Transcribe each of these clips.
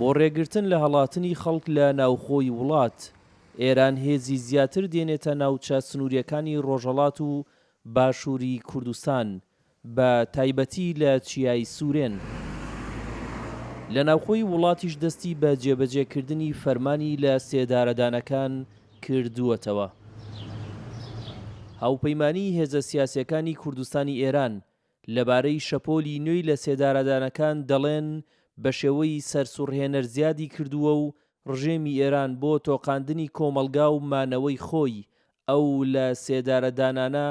بۆ ڕێگرتن لە هەڵاتنی خەڵک لە ناوخۆی وڵات، ئێران هێزی زیاتر دێنێتە ناوچە سنوورییەکانی ڕۆژهەڵات و باشووری کوردستان، بە تایبەتی لە چیای سوورێن. لە ناوخۆی وڵاتیش دەستی بە جێبەجێکردنی فەرمانی لە سێدارەدانەکان کردووەتەوە. هاوپەیمانیی هێزە سیاسییەکانی کوردستانی ئێران لەبارەی شەپۆلی نوێی لەسێدارەدانەکان دەڵێن بەشێوەی سەرسوڕهێنەر زیادی کردووە و ڕژێمی ئێران بۆ تۆقاندنی کۆمەڵگا و مانەوەی خۆی ئەو لە سێدارەدانانە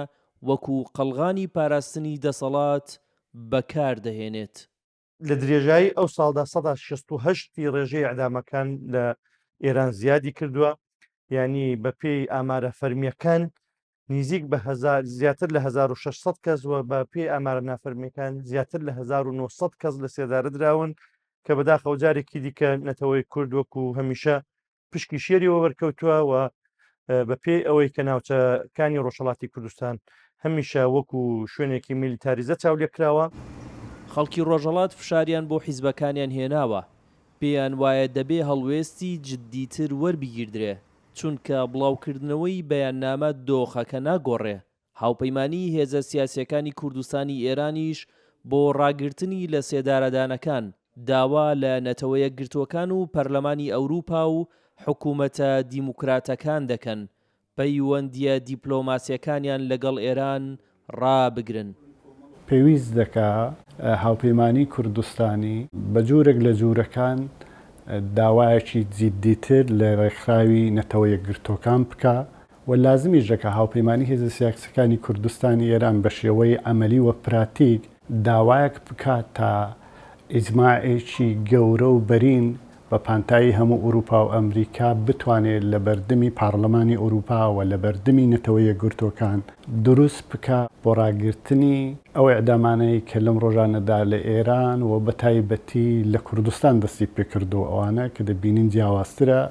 وەکو قەڵغانی پاراستنی دەسەڵات بەکار دەهێنێت. لە درێژایی ئەو ساڵدا 68% ی ڕێژەی ئیعدامەکان لە ئێران زیادی کردووە، یانی بە پێی ئامارە فەرمییەکان نیزیک بە هەزار زیاتر لە 1600 کەس و بە پێی ئامارە نافەرمیەکان زیاتر لە 1900 کەس لە سێدارە دراون کە بەداخەوە جارێکی دیکە نەتەوەی کورد وەکو هەمیشە پشکی شێری وەبەرکەوتووە و بە پێی ئەوەی کە ناوچەکانی ڕۆژهەڵاتی کوردستان هەمیشە وەکو شوێنێکی میلیتاریزە چاولێکراوە. خەڵکی ڕۆژهەڵات فشاریان بۆ حیزبەکانیان هێناوە، پێیان وایە دەبێ هەڵوێستی جددیتر وەربگیردرێ، چونکە بڵاوکردنەوەی بەیاننامە دۆخەکە ناگۆڕێ. هاوپەیمانیی هێزە سیاسییەکانی کوردستانی ئێرانیش بۆ ڕاگرتنی لەسێدارەدانەکان، داوا لە نەتەوە یەکگرتووەکان و پەرلەمانی ئەوروپا و حکوومەتە دیموکراتەکان دەکەن پەیوەندییە دیپلۆماسییەکانیان لەگەڵ ئێران ڕابگرن. پێویست دەکا هاوپەیمانیی کوردستانی بە جورێک لە جورەکان داوایەکی جیددیتر لە ڕێکخراوی نەتەوە یەکگرتووەکان بکا و لازمیش دەکا هاوپەیمانی هێزە سیاسیەکانی کوردستانی ئێران بە شێوەی عەمەلی و پراتیک داوایەک بکا تا ئیجماعێکی گەورە و بەرین بە پانتایی هەموو ئورووپا و ئەمریکا بتوانێ لە بەردمی پاڕلمانی ئورووپا و لە بەردمی نەتەوە یەکگرتووەکان دروست بکا بۆ ڕاگرتنی ئەو ئێعدامانەی کە لەم ڕۆژانەدا لە ئێران و بە تایبەتی لە کوردستان دەستی پێکردووە ئەوانە کە دەبینین جیاوازترە.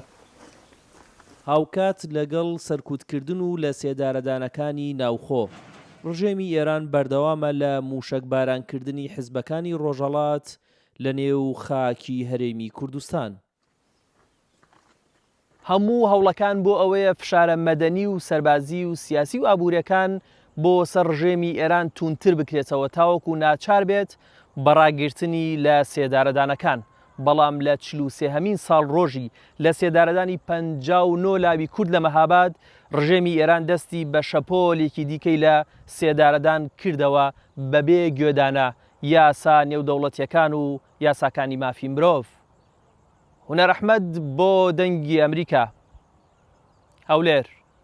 هاوکات لەگەڵ سەرکوتکردن و لەسێدارەدانەکانی ناوخۆ، ڕژێمی ئێران بەردەوامە لە مووشەکبارانکردنی حزبەکانی ڕۆژهەڵات لە نێو خاکی هەرێمی کوردستان. هەموو هەوڵەکان بۆ ئەوەیە فشارە مەدەنی و سەربازی و سیاسی و ئابووریەکان بۆ سەر ڕژێمی ئێران تووندتر بکرێتەوە تاوەکو ناچار بێت بە ڕاگرتنی لە سێدارەدانەکان. بەڵام لە 43 هەمین ساڵڕۆژی لە سێدارەدانی 59 لاوی کورد لە مەهاباد، ڕژێمی ئێران دەستی بە شەپۆلێکی دیکەی لە سێدارەدان کردەوە بەبێ گوێدانە یاسا نێودەوڵەتیەکان و یاساکانی مافی مرۆڤ. هونەر ئەحمەد بۆ دەنگی ئەمریکا، هەولێر.